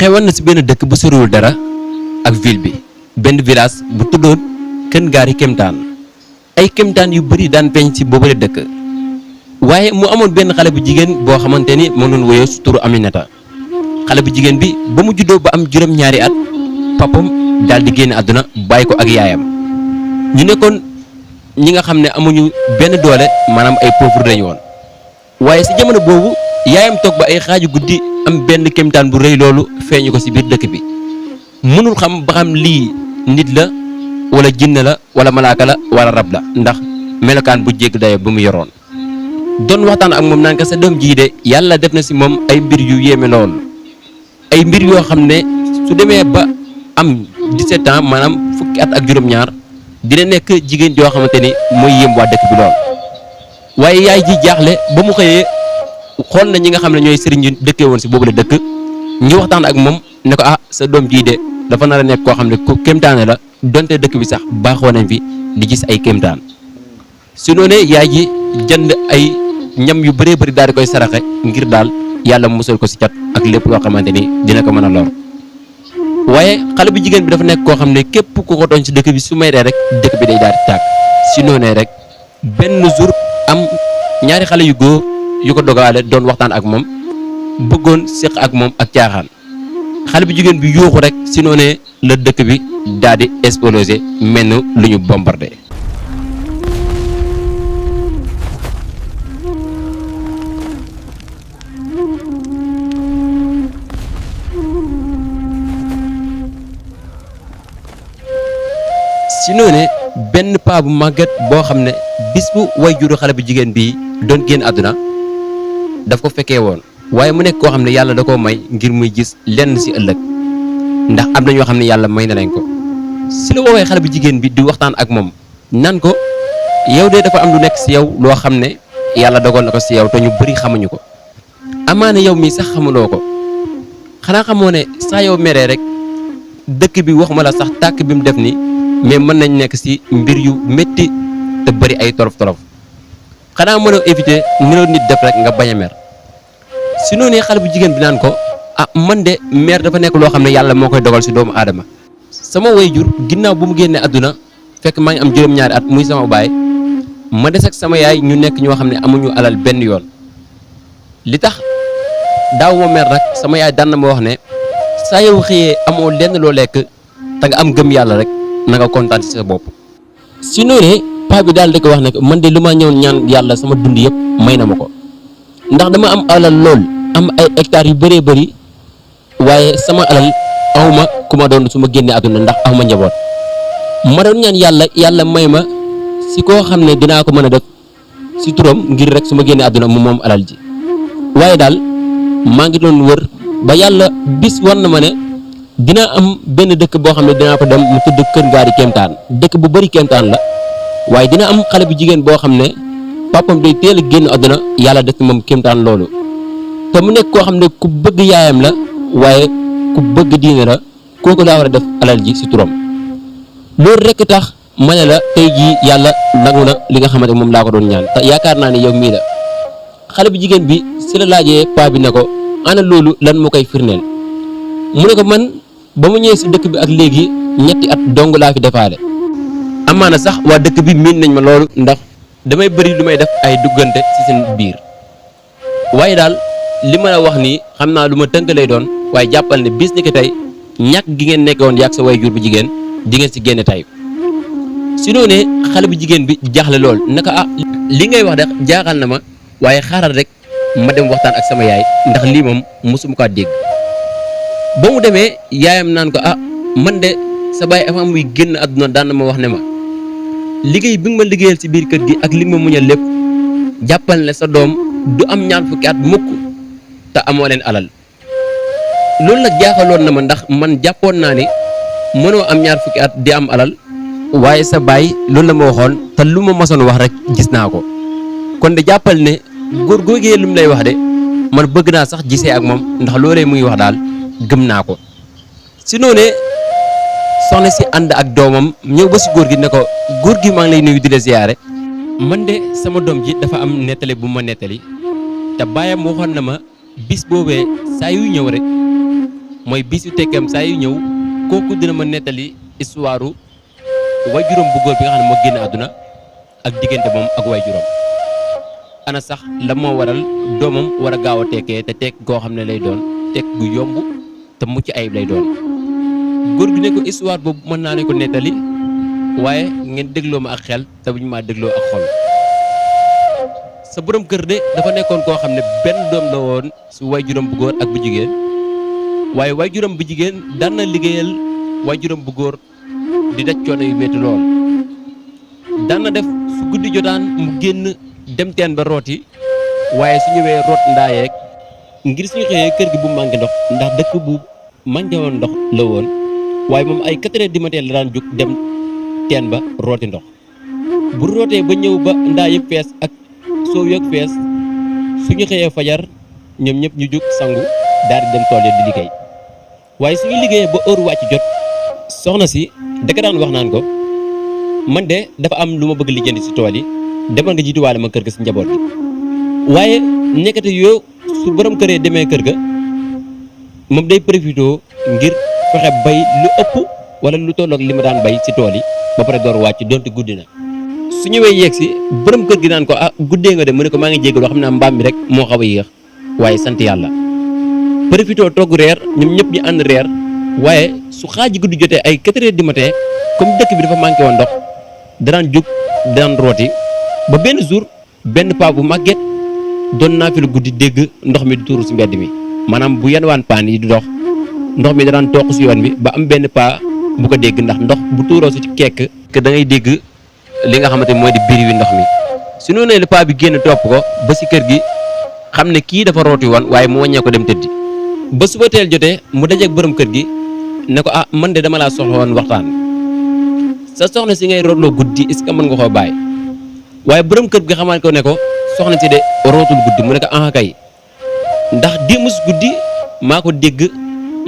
xewoon na si benn dëkk bu soriwul dara ak ville bi benn village bu tuddoon Kën Gaari Kemtaan ay kemtaan yu bëri daan feeñ si boobale dëkk waaye mu amoon benn xale bu jigéen boo xamante ni moo doon woyoo su turu Aminata xale bu jigéen bi ba mu juddoo ba am juróom-ñaari at papam daal di génn àdduna bàyyi ko ak yaayam ñu nekkoon ñi nga xam ne amuñu benn doole maanaam ay pauvre lañu woon waaye si jamono boobu yaayam toog ba ay xaaju guddi am benn kemtaan bu rëy loolu feeñu ko si biir dëkk bi mënul xam ba xam lii nit la wala jinne la wala malaaka la wala rab la ndax melokaan bu jégg dayo bu mu yoroon doon waxtaan ak moom naan ka sa doom jii de yàlla def na si moom ay mbir yu yéeme lool ay mbir yoo xam ne su demee ba am 17 ans maanaam fukki at ak juróom-ñaar dina nekk jigéen joo xamante ni mooy yéem waa dëkk bi lool waaye yaay ji jaaxle ba mu xëyee xool na ñi nga xam ne ñooy sëriñ yu dëkkee woon si boobu la dëkk ñu waxtaan ak moom ne ko sa doom jii de dafa nar a nekk koo xam ne ku kéemtaane la donte dëkk bi sax baaxoo nañ fi di gis ay kéemtaan su noonee yaay ji jënd ay ñam yu bëree bëri daal di koy saraxe ngir daal yàlla musal ko si cat ak lépp loo xamante ni dina ko mën a lor waaye xale bu jigéen bi dafa nekk koo xam ne képp ku ko tooñ si dëkk bi su may ree rek dëkk bi day daal di tàkk si noonee rek benn jour am ñaari xale yu góor yu ko dogaale doon waxtaan ak moom bëggoon séq ak moom ak caaxaan xale bu jigéen bi yuuxu rek si noonee la dëkk bi daal di explosé mel ni lu ñu bombardé. si noonee benn paa bu màggat boo xam ne bis bu way juru xale bu jigéen bi doon génn àdduna daf ko fekkee woon waaye mu nekk koo xam ne yàlla da koo may ngir muy gis lenn si ëllëg ndax am na ñoo xam ne yàlla may na leen ko si la woowee xale bu jigéen bi di waxtaan ak moom nan ko yow de dafa am lu nekk si yow loo xam ne yàlla dogal na ko si yow te ñu bëri xamuñu ko amaana yow mii sax xamuloo ko xanaa xamoo ne saa yow meree rek dëkk bi waxuma la sax tàkk bi mu def ni mais mën nañ nekk si mbir yu métti te bëri ay tolof tolof xanaa mën a éviter ni la nit def rek nga bañ a mer si noonu xale bu jigéen bi naan ko man de mer dafa nekk loo xam ne yàlla moo koy dogal si doomu aadama sama waajur ginnaaw bu mu génnee àdduna fekk maa ngi am juróom-ñaari at muy sama baay ma des ak sama yaay ñu nekk ñoo xam ne amuñu alal benn yoon li tax daaw ma mer nag sama yaay daan na ma wax ne saa yow xëyee amoo lenn loo lekk te nga am gëm yàlla rek na nga kontaan ci sa bopp. si noonu paa bi daal di ko wax ne man de lu ma ñëw ñaan yàlla sama dund yëpp may na ma ko ndax dama am alal lool am ay hectares yu bëree bëri waaye sama alal awma ku ma doon su ma génnee àdduna ndax awma njaboot ma doon ñaan yàlla may ma si koo xam ne dinaa ko mën a def si turam ngir rek su ma génnee àdduna mu moom alal ji waaye daal maa ngi doon wër ba yàlla bis war na ma ne dina am benn dëkk boo xam ne dinaa ko dem mu tudd Kën Gaari Kemtaan dëkk bu bëri kemtaan la waaye dina am xale bu jigéen boo xam ne papam day teel a génn àdduna yàlla def moom kemtaan loolu te mu nekk koo xam ne ku bëgg yaayam la waaye ku bëgg diine la kooku daa war a def alal ji si turam loolu rekk tax ma ne la tey jii yàlla nangu na li nga xamante moom laa ko doon ñaan te yaakaar naa ne yow mii la xale bu jigéen bi si la laajee paa bi ne ko ana loolu lan moo koy firndeel mu ne ko man ba mu ñëwee si dëkk bi ak léegi ñetti at dong laa fi defaale amaana sax waa dëkk bi miin nañ ma loolu ndax damay bëri lu may def ay duggante ci seen biir waaye daal li ma la wax nii xam naa lu ma tënk lay doon waaye jàppal ne bis ni ki tey ñàkk gi ngeen nekkoon yàgg sa waajur bu jigéen di ngeen si génne tey si noonee xale bu jigéen bi jaaxle lool naka li ngay wax de jaaxal na ma waaye xaaral rek ma dem waxtaan ak sama yaay ndax lii moom mosuma kaa dégg ba mu demee yaayam naan ko man de sa baay avant muy génn àdduna daan na ma wax ne ma liggéey bi nga ma liggéeyal si biir kër gi ak li nga ma muñal lépp jàppal ne sa doom du am ñaar fukki at mukk te amoo leen alal loolu nag jaaxaloon na ma ndax man jàppoon naa ne mënoo am ñaar fukki at di am alal waaye sa baay loolu la ma waxoon te lu ma mosoon wax rek gis naa ko kon de jàppal ne góor googee lu mu lay wax de man bëgg naa sax gisee ak moom ndax loolee muy wax daal gëm naa ko si noonee soxna si ànd ak doomam ñëw ba si góor gi ne ko góor gi maa ngi lay nuyu di la ziyaare man de sama doom ji dafa am nettali bu ma nettali te baayam waxoon na ma bis boobee saa yu ñëw rek mooy bis yu tekkeem saa yu ñëw kooku dina ma nettali histoire waajuram bu góor bi nga xam ne moo génn àdduna ak diggante moom ak waajuram ana sax la moo waral doomam war a gaaw a tekkee te tekk goo xam ne lay doon tekk gu yomb te mucc ayib lay doon góor gi ne ko histoire boobu mën naa ne ko nettali waaye ngeen dégloo ma ak xel te bu ñu maa dégloo ak xol sa borom kër de dafa nekkoon koo xam ne benn doom la woon su waajuram bu góor ak bu jigéen waaye waajuram bu jigéen daan na liggéeyal waajuram bu góor di daj coono yu métti lool daan na def su guddi jotaan mu génn dem teen ba rooti waaye su ñëwee root ndaayeeg ngir suñu xëyee kër gi bu manqué ndox ndax dëkk bu manqué woon ndox la woon waaye moom ay 4 heures du matin la daan jóg dem teen ba rooti ndox bu rootee ba ñëw ba ndaa yëpp fees ak soow yëpp fees suñu xëyee fajar ñoom ñëpp ñu jóg sangu daal di dem tool yi di liggéey waaye suñu liggéeyee ba heure wàcc jot soxna si daka daan wax naan ko man de dafa am lu ma bëgg lijjanti si tool yi demal nga jiituwaale ma kër ga si njaboot gi waaye nekkate yoo su borom këree demee kër ga moom day profité ngir fexe bay lu ëpp wala lu tolloog li ma daan bay si tool yi ba pare door wàcc donte guddi na su ñëwee yeeg si borom kër gi naan ko ah guddee nga de mu ne ko maa ngi jégalu xam naa mbaam mi rek moo xaw a yéex waaye sant yàlla profité togg reer ñoom ñëpp ñu ànd reer waaye su xaaji guddi jotee ay 4 heures du matin comme dëkk bi dafa manqué woon ndox danaan jóg daan rooti ba benn jour benn paa bu màgget doon naa fi lu guddi dégg ndox mi di tuuru si mbedd mi maanaam bu yenwaan paan yi di dox ndox mi danaan toq si yoon bi ba am benn paa bu ko dégg ndax ndox bu tuuroo si kekk que da ngay dégg li nga xamante mooy di biir wi ndox mi su noonee la paa bi génn topp ko ba si kër gi xam ne kii dafa rooti woon waaye mu wàññee ko dem tëddi ba suba teel jotee mu dajeeg borom kër gi ne ko ah man de dama laa soxla woon waxtaan sa soxna si ngay rootloo guddi est-ce que mën nga koo bàyyi waaye borom kër gi xamal ko ne ko soxna si de rootul guddi mu ne ko ah kay ndax démb si guddi maa ko dégg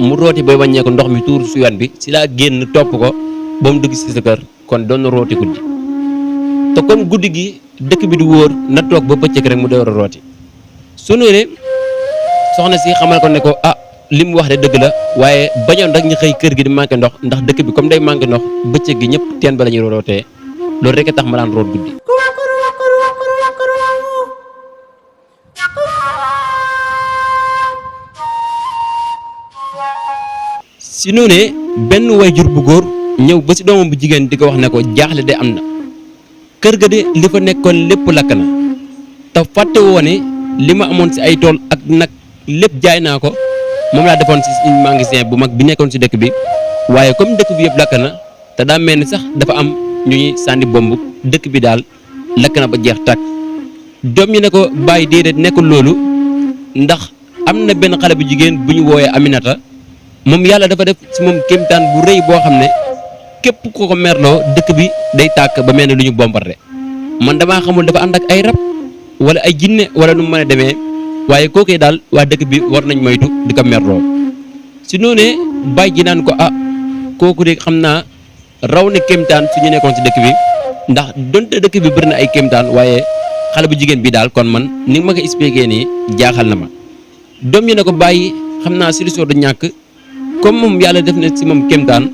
mu rooti bay wàññee ko ndox mi tuur si yoon bi si laa génn topp ko ba mu dugg si sa kër kon doon na rooti guddi te comme guddi gi dëkk bi du wóor na toog ba bëccëg rek mu door a rooti su noonee soxna si xamal ko ne ko ah li mu wax de dëgg la waaye bañoon rek ñu xëy kër gi di manqué ndox ndax dëkk bi comme day manqué ndox bëccëg gi ñëpp teen ba la ñuy rootee loolu rek a tax ma daan root guddi. si noonee benn waajur bu góor ñëw ba si doomam bu jigéen di ko wax ne ko jaaxle de am na kër ga de li fa nekkoon lépp lakk na te fàtte woo ne li ma amoon si ay tool ak nag lépp jaay naa ko moom laa defoon si magasin bu mag bi nekkoon si dëkk bi waaye comme dëkk bi yëpp lakk na te daa mel ni sax dafa am ñu ñuy sànni bomb dëkk bi daal lakk na ba jeex tàkk doom ñi ne ko bàyyi déedéet nekkul loolu ndax am na benn xale bu jigéen bu ñu wooyee Aminata moom yàlla dafa def si moom kéemtaan bu rëy boo xam ne képp ko ko merloo dëkk bi day tàkk ba mel ne lu ñu bombardé man damaa xamul dafa ànd ak ay rab wala ay jinne wala nu mu mën a demee waaye kookee daal waa dëkk bi war nañ moytu di ko merloo si noonee bàyyi ji naan ko ah kooku de xam naa raw na kéemtaan su ñu nekkoon si dëkk bi ndax donte dëkk bi bëri na ay kéemtaan waaye xale bu jigéen bi daal kon man ni ma ko expliqué nii jaaxal na ma doom ñu ne ko bàyyi xam naa solution du ñàkk comme moom yàlla def na si moom kéemtaan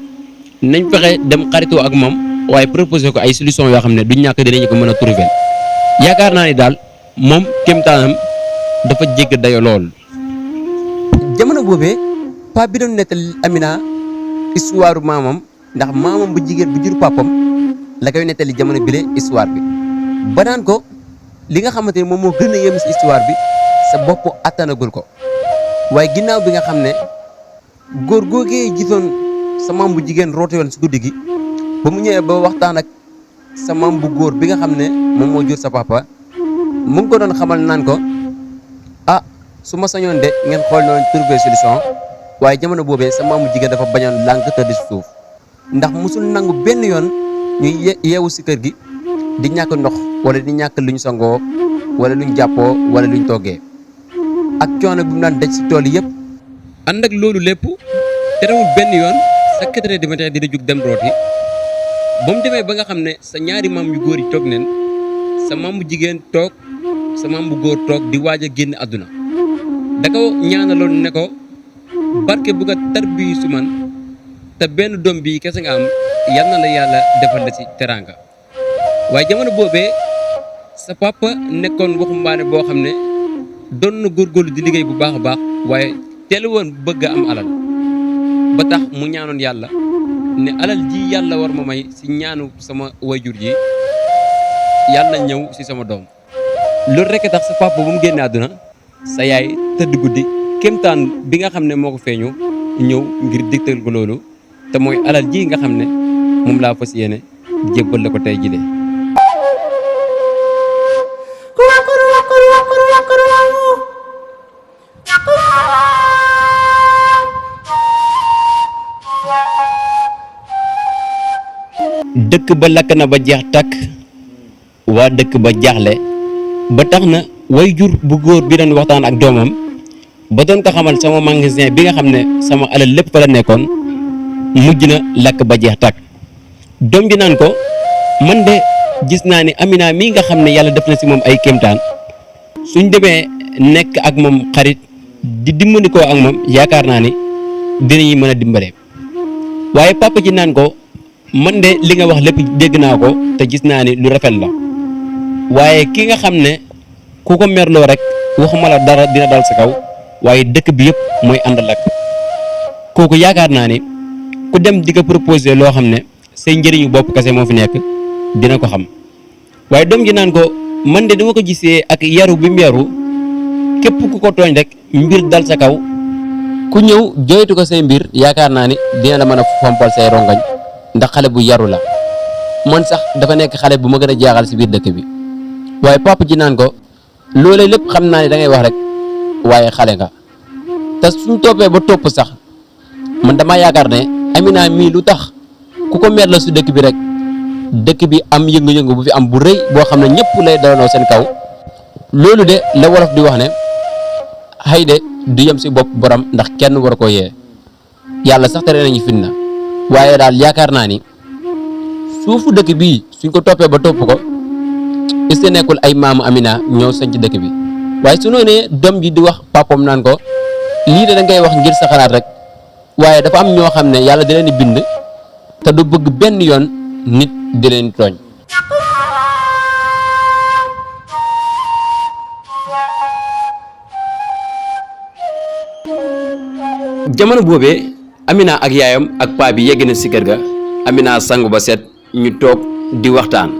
nañ fexe dem xaritoo ak moom waaye proposé ko ay solution yoo xam ne du ñàkk dinañu ko mën a trouver yaakaar naa ni daal moom kéemtaanam dafa jégg dayo lool. jamono boobee paa bi doon nettali Amina histoire maamam ndax maamam bu jigéen bu jur papam la koy nettali jamono bile histoire bi ba naan ko li nga xamante ne moom moo gën a yem si histoire bi sa bopp attanagul ko waaye ginnaaw bi nga xam ne góor googee gisoon sa maam bu jigéen roote woon si guddi gi ba mu ñëwee ba waxtaan ak sa maam bu góor bi nga xam ne moom moo jur sa papa mu ngi ko doon xamal naan ko ah su ma sañoon de ngeen xool noonu trouver solution waaye jamono boobee sa maam bu jigéen dafa bañoon lànk tëdd si suuf ndax musul nangu benn yoon ñuy yeewu si kër gi di ñàkk ndox wala di ñàkk luñ sangoo wala luñ jàppoo wala luñ toggee ak coono bi mu daan daj si tool yi yëpp. ànd ak loolu lépp terewul benn yoon sa 4 heures du matin dina jug dem rooti ba mu demee ba nga xam ne sa ñaari maam yu góor yi toog neen sa maam bu jigéen toog sa maam bu góor toog di waaj a génn àdduna da ko ñaanaloon ne ko barke bu ko tarbiyu si man te benn doom bii kese nga am yal na la yàlla defal la ci teraanga. waaye jamono boobee sa papa nekkoon waxumbaane boo xam ne doon na góorgóorlu di liggéey bu baax a baax waaye teel woon bëgg a am alal ba tax mu ñaanoon yàlla ne alal ji yàlla war ma may si ñaanu sama wayjur ji yàlla ñëw si sama doom. loolu rekk tax sa papa bu mu génne àdduna sa yaay tëdd guddi kéemtaan bi nga xam ne moo ko feeñu ñëw ngir digtal ko loolu te mooy alal ji nga xam ne moom laa fas yéene jébbal la ko tey jile. dëkk ba lakk na ba jeex takk waa dëkk ba jaaxle ba tax na wayjur bu góor bi doon waxtaan ak doomam ba doon ko xamal sama magasin bi nga xam ne sama alal lépp fa la nekkoon mujj na lakk ba jeex takk. doom ji naan ko man de gis naa ni Amina mii nga xam ne yàlla def na si moom ay kéemtaan suñ demee nekk ak moom xarit di dimbali ko ak moom yaakaar naa ni dinañu mën a dimbale. waaye papa ji naan ko man de li nga wax lépp dégg naa ko te gis naa ni lu rafet la waaye ki nga xam ne ku ko merloo rek waxuma la dara dina dal sa kaw waaye dëkk bi yëpp mooy àndal ak kooku yaakaar naa ni ku dem di ko proposé loo xam ne say njëriñu bopp kese moo fi nekk dina ko xam. waaye doom ji naan ko man de dama ko gisee ak yaru bi mu yaru képp ku ko tooñ rek mbir dal sa kaw ku ñëw jooytu ko say mbir yaakaar naa ni dina la mën a fompal say rongañ ndax xale bu yaru la. man sax dafa nekk xale bu ma gën a jaaxal si biir dëkk bi waaye papa ji naan ko loolee lépp xam naa ne da ngay wax rek waaye xale nga te suñ toppee ba topp sax man dama yaakaar ne Amina mii lu tax ku ko mer la su dëkk bi rek dëkk bi am yëngu-yëngu bu fi am bu rëy boo xam ne ñëpp lay dalanoo seen kaw. loolu de la wolof di wax ne xëy de du yem si bopp borom ndax kenn war koo yee yàlla sax tere nañu fitna waaye daal yaakaar naa ni suufu dëkk bii suñ ko toppee ba topp ko est-ce que nekkul ay maamu Amina ñoo sañ ci dëkk bi. waaye su noonee doom ji di wax papam naan ko lii de da ngay wax ngir sa xalaat rek waaye dafa am ñoo xam ne yàlla da leen di bind te du bëgg benn yoon nit di leen tooñ. jamono boobee Amina ak yaayam ak paa bi yegg na si kër ga Amina sangu ba set ñu toog di waxtaan.